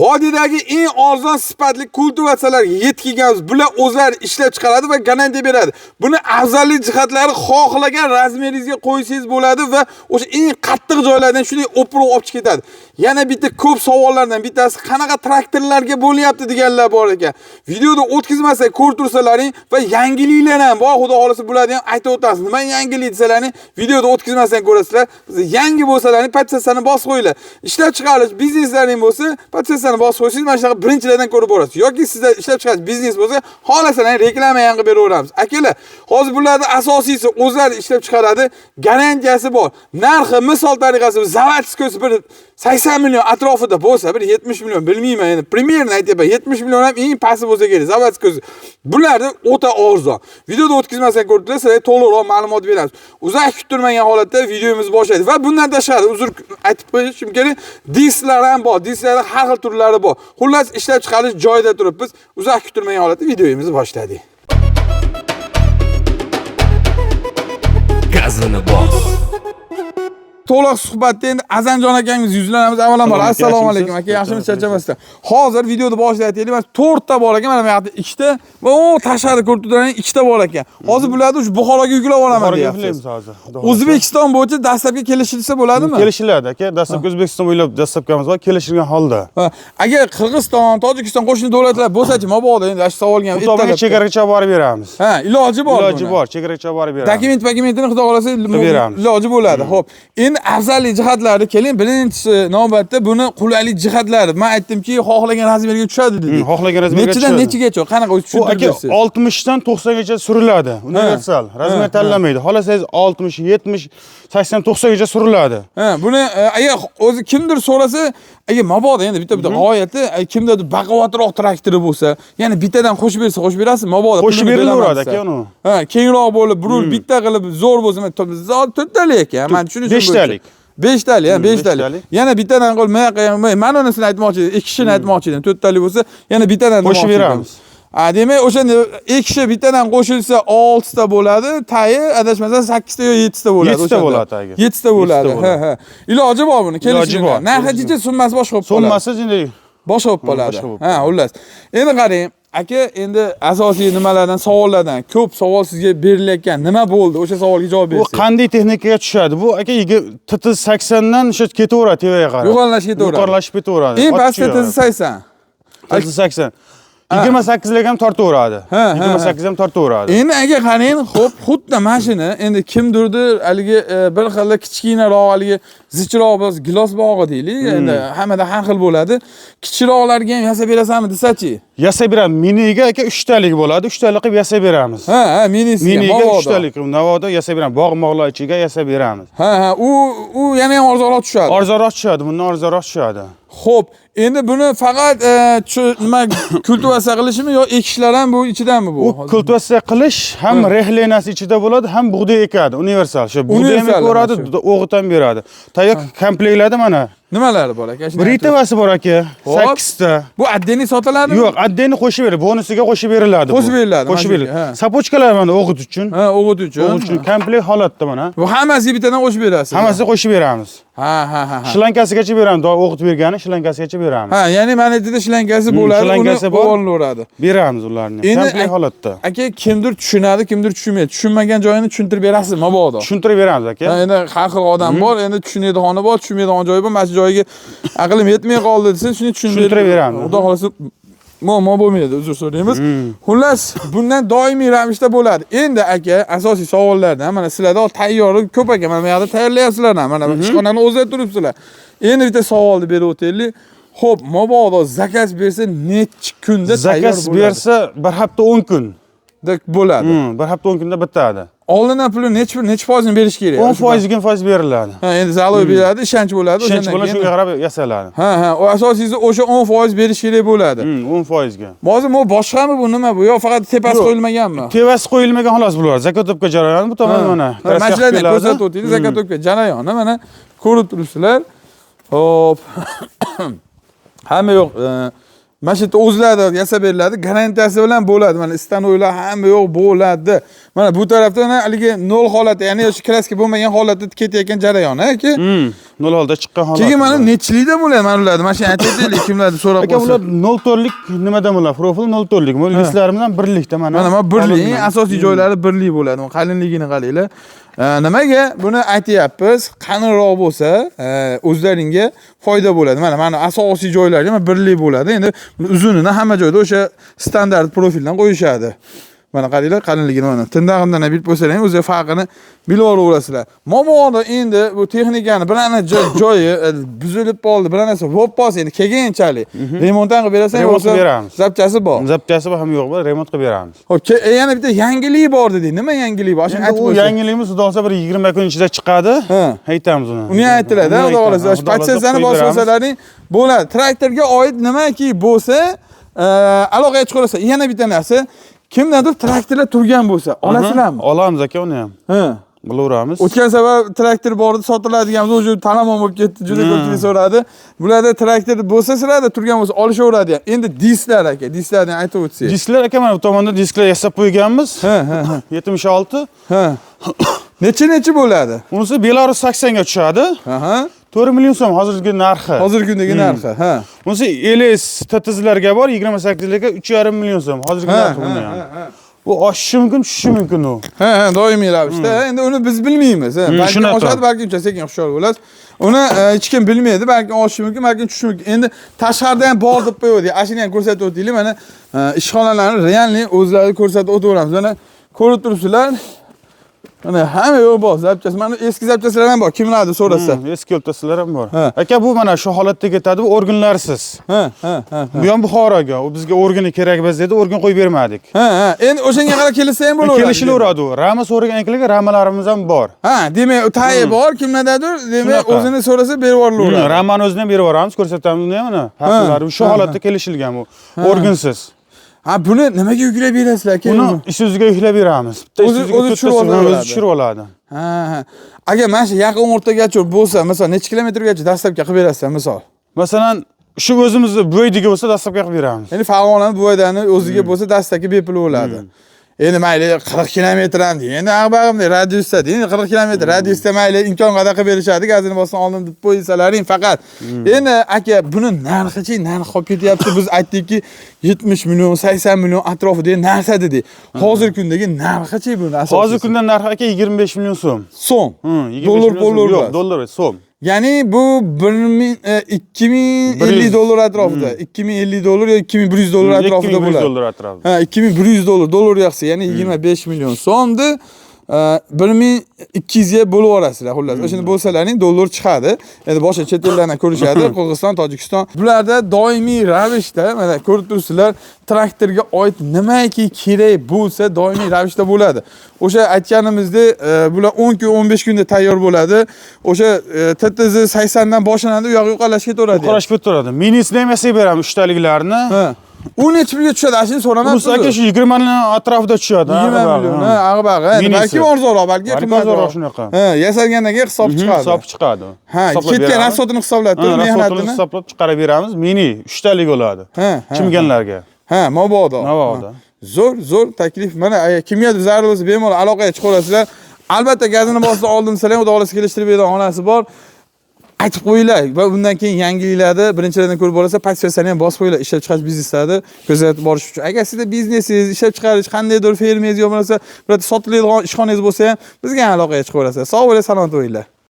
Vodiydagi eng arzon sifatli kultivatsiyalarga yetib kelganmiz. Bular o'zlari ishlab chiqaradi va garantiya beradi. Buni afzallik jihatlari xohlagan razmeringizga qo'ysangiz bo'ladi va o'sha eng qattiq joylardan shunday o'pirib olib chiqib ketadi. Yana bitta ko'p savollardan bittasi qanaqa traktorlarga bo'lyapti deganlar bor ekan. Videoda o'tkazmasak ko'rib tursalaring va yangiliklar ham bor, xudo xolasa bularni ham aytib o'tamiz. Nima yangilik desalaring, videoda o'tkazmasang ko'rasizlar. Biz yangi bo'lsalaring podpisatsiyani bosib qo'yinglar. Ishlab chiqarish bizneslaring bo'lsa, podpisatsiyani bosib qo'ysangiz, mana shunaqa birinchilardan ko'rib borasiz. Yoki sizda ishlab chiqarish biznes bo'lsa, xohlasangiz reklama ham qilib beraveramiz. Akalar, hozir bularning asosiysi o'zlari ishlab chiqaradi, garantiyasi bor. Narxi misol tariqasida заводской bir 80 million atrofida bo'lsa, bir 70 million bilmayman, endi примерно aytyapman, 70 million ham eng pasti bo'lsa kerak, заводской. Bularni o'ta arzon. Videoda o'tkazmasdan ko'rdinglar, sizlarga to'liqroq ma'lumot beramiz. Uzoq kuttirmagan holatda videomiz boshlaydi va bundan tashqari uzr aytib qo'yishim kerak, disklar ham bor, disklarning har xil turlari bor. Xullas, ishlab chiqarish joyida turibmiz. Uzoq kuttirmagan holatda videomizni boshladik. Gazini bos. To'liq suhbatda endi Azamjon akangiz yuzlanamiz avvalambor. Assalomu alaykum aka, yaxshimisiz, charchamasdan. Hozir videoni boshlayotgandik. Mana 4 ta bor ekan, mana bu yoqda 2 ta va o tashqarida ko'rib turgan 2 ta bor ekan. Hozir bularni o'sha Buxoroga yuklab olaman Buxoroga deyapsiz. yuklaymiz hozir. Xudo xohlasa. O'zbekiston bo'yicha dastlabki kelishilsa bo'ladimi? Kelishiladi aka. Dastlabki O'zbekiston bo'ylab dastlabkamiz bor, kelishilgan holda. Ha, agar Qirg'iziston, Tojikiston qo'shni davlatlar bo'lsa-chi, mabodo endi shu savolga ham Bu tomonga ertalab- chegaragacha borib beramiz. Ha, iloji bor. Iloji buni. bor, chegaragacha borib beramiz. Dokument dokumentini xudo xolasa beramiz. iloji bo'ladi. Xo'p, endi afzallik jihatlari keling, birinchi navbatda buni qulaylik jihatlari. Men aytdimki, xohlagan razmerga tushadi dedik. Xohlagan razmerga Nechidan tushadi. nechigacha? Qanaqa o'zi Bu tushuntirib aka bersangiz. 60 dan 90 gacha suriladi. Universal. Razmer tanlamaydi. Xohlasangiz 60, 70, 80, 90 gacha suriladi. Ha, buni agar o'zi kimdir so'rasa, agar mabodo endi bitta-bitta g'oyati, kimdadir baquvvatroq traktori bo'lsa, ya'ni bittadan qo'shib bersa, qo'shib berasiz, mabodo Qo'shib pulini beraman berilaveradi desa. aka uni. Ha, kengroq bo'lib, bir bitta qilib zo'r bo'lsa, mana to'rttalik ekan, men tushunishim bo'yicha. Beshtalik. Beshtalik, ha, beshtalik. Beshtalik. Yana bittadan qo'l, men men unisini aytmoqchi edim, ikki kishini aytmoqchi edim. To'rttalik bo'lsa, yana bittadan Qo'shib demoqchi edim. beramiz. Ha, demak, o'shanda ikki kishi bittadan qo'shilsa 6 ta bo'ladi, tayi adashmasam 8 ta yo 7 ta bo'ladi. 7 ta o'shanda. bo'ladi tagi. 7 ta bo'ladi. 7 ta bo'ladi. Ha, ha. Iloji bor buni, Iloji kelishilgan. bor, Narxi kelishilgan. jicha summasi boshqa bo'lib qoladi. Summasi endi Boshqa bo'lib qoladi. Boshqa bo'lib Ha, xullas. Endi qarang, aka, endi asosiy nimalardan, savollardan ko'p savol sizga berilayotgan. Nima bo'ldi? O'sha savolga javob bu bersangiz. qanday texnikaga tushadi? Bu aka TT 80 dan o'sha ketaveradi tevaga qarab. Yuqorilashib ketaveradi. Yuqorilashib ketaveradi. Eng Ot pastda tushaveradi. TZ 80. TT 80. 28 lik ham tortaveradi. Ha, ha, 28 ham tortaveradi. Endi aka qarang, xo'p, xuddi mana shuni endi kimdirdir haligi bir xil kichkinaroq haligi zichroq bo'lsa, gilos bog'i deylik, endi hammada har xil bo'ladi. Kichikroqlarga ham yasab berasanmi desa-chi? Yasab beramiz. Miniga aka 3 talik bo'ladi. 3 talik qilib yasab beramiz. Ha, ha, minisiga Miniga mabodo. 3 talik qilib Navoda yasab beramiz. Bog' mog'lar ichiga yasab beramiz. Ha, ha, u yana ham arzonroq tushadi. Arzonroq tushadi, bundan arzonroq tushadi. Xo'p, endi buni faqat nima kultivatsiya qilishimi yo ekishlar ham bu ichidanmi bu? U kultivatsiya qilish ham rehlenasi ichida bo'ladi, ham bug'doy ekadi, universal. Shu bug'doy ham Universal ekaveradi, mana shu. o'g'it ham beradi. Tayyor komplektlarda mana. Nimalari bor aka? Shuni aytib Ritavasi bor aka, Xo'p. 8 ta. Bu отдельный sotiladimi? Yo'q, отдельный qo'shib beriladi, bonusiga qo'shib beriladi. bu. Qo'shib beriladi, Qo'shib mana beriladi. shu, ha. Sapochkalar mana o'g'it uchun. Ha, o'g'it uchun. O'g'it uchun komplekt holatda mana. Bu hammasiga bittadan qo'shib berasiz. Hammasini qo'shib beramiz. Ha, ha, ha, ha. Shlankasigacha beramiz, o'g'it bergani shlankasigacha beramiz. Ha, ya'ni mana yerda shlankasi bo'ladi, uni Shlankasi bor. o'g'irlaveradi. Beramiz ularni. Endi Komplekt holatda. Aka, kimdir tushunadi, kimdir tushunmaydi. Tushunmagan joyini tushuntirib berasiz mabodo. Tushuntirib beramiz aka. Ha, endi har xil odam bor, endi tushunadigan bor, tushunmaydigan joyi bor. Mana shu joyiga aqlim yetmay qoldi desa, shuni Tushuntirib beramiz. Xudo xolasa muammo bo'lmaydi, uzr so'raymiz. Xullas, bundan doimiy ravishda bo'ladi. Endi aka, asosiy savollardan mana sizlarda tayyorlik ko'p aka, mana bu yoqda tayyorlayapsizlar ham, mana ishxonani o'zida turibsizlar. Endi bitta savolni berib o'taylik. Xo'p, mabodo zakaz bersa necha kunda tayyor Zakaz bo'ladi? bersa bir hafta 10 kun. Bo'ladi. Bir hafta 10 kunda bitadi. Oldindan pulni necha foizini berish kerak? 10% 20% beriladi. Ha, endi zalog beradi, ishonch bo'ladi. Ishonch o'shandan bilan keyin- shunga qarab yasaladi. Ha, ha, o asosiysi o'sha 10% berish kerak bo'ladi. 10% ga. Hozir bu boshqami bu nima bu? Yo faqat tepasi Yo'q. qo'yilmaganmi? Tevasi qo'yilmagan xolos bular. Zakotopka jarayoni bu tomon mana. Ha, mana shulardan ko'rsatib o'taylik, zakotopka jarayoni mana ko'rib turibsizlar. Xo'p. Hamma yo'q. Mana shu yerda o'zlari yasab beriladi, garantiyasi bilan bo'ladi. Mana stanoylar hamma yo'q bo'ladi. Mana bu tarafda mana haligi nol holatda, ya'ni o'sha kraska bo'lmagan holatda ketayotgan jarayon, aka. Nol holda chiqqan holat. Keyin mana nechilikda bo'ladi mana ularni? Mana shuni aytib o'taylik, kimlardir so'rab Aka, qolsa. bular 0.4lik nimadan bo'ladi? Profil 0.4lik. Bu listlarimiz ham birlikda mana. Mana birlik, eng Olingan. asosiy joylari birlik bo'ladi. Mana qalinligini qaranglar. Nimaga buni aytyapmiz? Qalinroq bo'lsa, o'zlaringga foyda bo'ladi. Mana asosiy joylari mana birlik bo'ladi. Endi buni uzunini hamma joyda o'sha standart profildan qo'yishadi. Mana qaranglar qalinligini mana. Tirnog'imdan ham bilib qo'ysalar ham o'zi farqini bilib olaverasizlar. Mabodo endi bu texnikani bir ana joyi buzilib qoldi, bir narsa bo'lib qolsa endi kelganchalik remont ham qilib berasan, Remont bo'lsa qilib beramiz. Zapchasi bor. Zapchasi bor ham yo'q bor, remont qilib beramiz. Xo'p, yana bitta yangilik bor deding. Nima yangilik bor? Shuni Endi aytib u qo'ysa. yangiligimiz xudo xohlasa bir 20 kun ichida chiqadi. Ha. Aytamiz uni. Uni ham aytiladi, Uni xudo aytamiz. xohlasa. Xudo xohlasa Podstensiyani qo'yib bosib beramiz. olsalaring bo'ladi. Traktorga oid nimaki bo'lsa, aloqaga chiqaverasizlar. Yana bitta narsa, kimdandir traktorlar turgan bo'lsa, olasizlarmi? Olamiz aka uni ham. Ha. Bilaveramiz. O'tgan safar traktor bor edi, sotiladigan o'sha talamon bo'lib ketdi, juda ko'pchilik so'radi. Bularda traktor bo'lsa, sizlarda turgan bo'lsa olishaveradi ham. Endi disklar aka, disklarni ham aytib o'tsak. Disklar aka, mana bu tomonda disklar yasab qo'yganmiz. Ha, ha, ha. 76. Ha. Necha necha bo'ladi? Unisi Belarus 80 ga tushadi. Aha. 4 million so'm hozirgi narxi. Hozirgi kundagi narxi, ha. Unisi LS TTZlarga bor 28 larga 3,5 million so'm hozirgi narxi buni ham. Bu oshishi mumkin, tushishi mumkin u. Ha, ha, doimiy ravishda. Endi uni biz bilmaymiz. Ha. Balki shunaqa. oshadi, balki uncha sekin hushyor bo'lasiz. Uni hech kim bilmaydi, balki oshishi mumkin, balki tushishi mumkin. Endi tashqarida ham bor deb qo'ydik. Ashuni ham ko'rsatib o'taylik. Mana ishxonalarni realniy o'zlari ko'rsatib o'taveramiz. Mana ko'rib turibsizlar. Mana hamma yo'q bor, zapchasi. Mana eski zapchasilar ham bor. Kimlardir so'rasa. Eski yo'ltasizlar ham bor. Ha. Aka, bu mana shu holatda ketadi, bu organlarsiz. Ha, ha, ha. Bu ham Buxoroga. U bizga organi kerak emas dedi, organ qo'yib bermadik. Ha, ha. Endi o'shanga qarab kelishsa ham bo'laveradi. Kelishilaveradi u. Rama so'ragan ekanlarga ramalarimiz ham bor. Ha, demak, tayi bor, kimlardadir, demak, Shunaqa. o'zini so'rasa berib yuboraveradi. Ramani o'zini ham berib yuboramiz, ko'rsatamiz uni ham mana. Farqlari shu holatda kelishilgan bu. Organsiz. Ha, buni nimaga yuklab berasizlar aka? Buni Isuzuga yuklab beramiz. Bitta Isuzuga O'zi tushirib to'rttasi, oladi. o'zi tushirib oladi. Ha, ha. Agar mana shu yaqin o'rtagacha bo'lsa, masalan, necha kilometrgacha dastlabki qilib berasizlar, misol? Masalan, shu o'zimizni Buvaydiga bo'lsa dastlabki qilib beramiz. Ya'ni Farg'onani Buvaydani o'ziga bo'lsa dastlabki bepul bo'ladi. Endi mayli 40 kilometr ham deng. Endi ag'bag'imday radiusda deng, 40 kilometr radiusda mayli imkon qadar qilib berishadi. Gazini bosdan oldim deb qo'ysalaring faqat. Endi aka, buni narxichi, narx qolib ketyapti. Biz aytdikki 70 million, 80 million atrofida narsa dedik. Hozirgi kundagi narxichi buni asosiysi? Hozirgi kunda narxi aka 25 million so'm. So'm. 25 Dollar million so'm. dollar Yo'q, emas. dollar so'm. Ya'ni bu 2050 dollar atrofida. 2050 dollar yo 2100 dollar atrofida 2100 bo'ladi. dollar atrofida. Ha, 2100 dollar, dollar yaxshi, ya'ni 25 million so'mdi. 1200 ga bo'lib yuborasizlar xullas. O'shani bo'lsalaring dollar chiqadi. Endi boshqa chet ellardan ko'rishadi, Qirg'iziston, Tojikiston. Bularda doimiy ravishda mana ko'rib turibsizlar, traktorga oid nimaki kerak bo'lsa doimiy ravishda bo'ladi. O'sha aytganimizdek, bular 10 kun, 15 kunda tayyor bo'ladi. O'sha TTZ 80 dan boshlanadi, u yog'i yuqorlashib ketaveradi. Yuqorlashib ketaveradi. Minisini ham yasab beramiz, uchtaliklarni. Ha. U necha pulga tushadi? Ana shuni so'raman. Unisi aka shu 20 million atrofida tushadi. 20 million, ha, ag'bag'i. Endi Minisi. balki arzonroq, balki Balki qimmatroq. arzonroq shunaqa. Ha, yasalgandan keyin hisob chiqadi. Hisob chiqadi. Ha, Hisoblab ketgan beramiz. rasxodini hisoblab turib, Ha, rasxodini mehnatini. hisoblab chiqarib beramiz. Mini uchtalik bo'ladi. Ha, ha. Chimganlarga. Ha, mabodo. Mabodo. Ha. Zo'r, zo'r taklif. Mana agar kimgadir zarur bo'lsa, bemalol aloqaga chiqaverasizlar. Albatta gazini bosib oldim desanglar, xudo xohlasa kelishtirib beradigan xonasi bor. Aytib qo'yinglar va bundan keyin yangiliklarni birinchilardan ko'rib borasa, podписаться ham bosib qo'yinglar, ishlab chiqarish bizneslarni kuzatib borish uchun. Agar sizda biznesingiz, ishlab chiqarish, qandaydir fermangiz yo bo'lmasa, birorta sotiladigan ishxonangiz bo'lsa ham bizga ham aloqaga chiqaverasizlar. Sog' bo'ling, salomat bo'linglar.